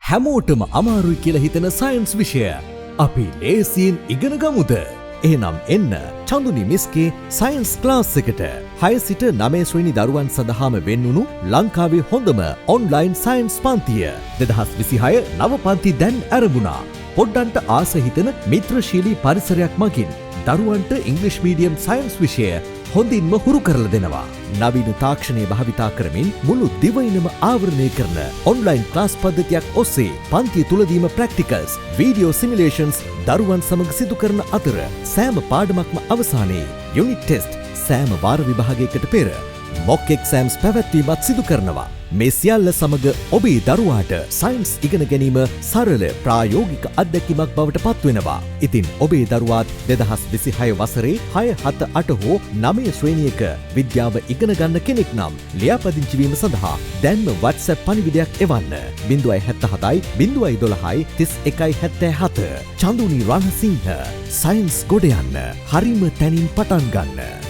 හැමෝටම අමාරුයි කියලා හිතෙන සයන්ස් විෂය අපි ලේසියෙන් ඉගෙන ගමුද? එහෙනම් එන්න චඳුනි මිස්ගේ සයන්ස් ක්ලාස් එකට. 6 සිට 9 ශ්‍රේණි දරුවන් සඳහාම වෙන්වුණු ලංකාවේ හොඳම ඔන්ලයින් සයන්ස් පන්තිය. 2026 නව පන්ති දැන් ඇරඹුණා. පොඩ්ඩන්ට ආස හිතෙන මිත්‍රශීලී පරිසරයක් මගින් දරුවන්ට ඉංග්‍රීසි මීඩියම් සයන්ස් විෂය හොඳින්ම හුරු කරලා දෙනවා. නවීන තාක්ෂණය භාවිතා කරමින් මුළු දිවයිනම ආවරණය කරන ඔන්ලයින් ක්ලාස් පද්ධතියක් ඔස්සේ පන්තිය තුලදීම ප්‍රැක්ටිකල්ස්, වීඩියෝ සිමියුලේෂන්ස් දරුවන් සමග සිදු කරන අතර, සෑම පාඩමක්ම අවසානයේ යුනිට් ටෙස්ට්, සෑම වාර විභාගයකට පෙර මොක් එක්සෑම්ස් පැවැත්වීමත් සිදු කරනවා. මේ සියල්ල සමග ඔබේ දරුවාට සයන්ස් ඉගෙන ගැනීම සරල ප්‍රායෝගික අත්දැකීමක් බවට පත්වෙනවා. ඉතින් ඔබේ දරුවාත් 2026 වසරේ 6, 7, 8 හෝ 9 ශ්‍රේණියක විද්‍යාව ඉගෙන ගන්න කෙනෙක් නම් ලියාපදිංචි වීම සඳහා දැන්ම WhatsApp පණිවිඩයක් එවන්න. 077 012 31 77. චඳුනි රණසිංහ, සයන්ස් ගොඩ යන්න හරිම තැනින් පටන් ගන්න.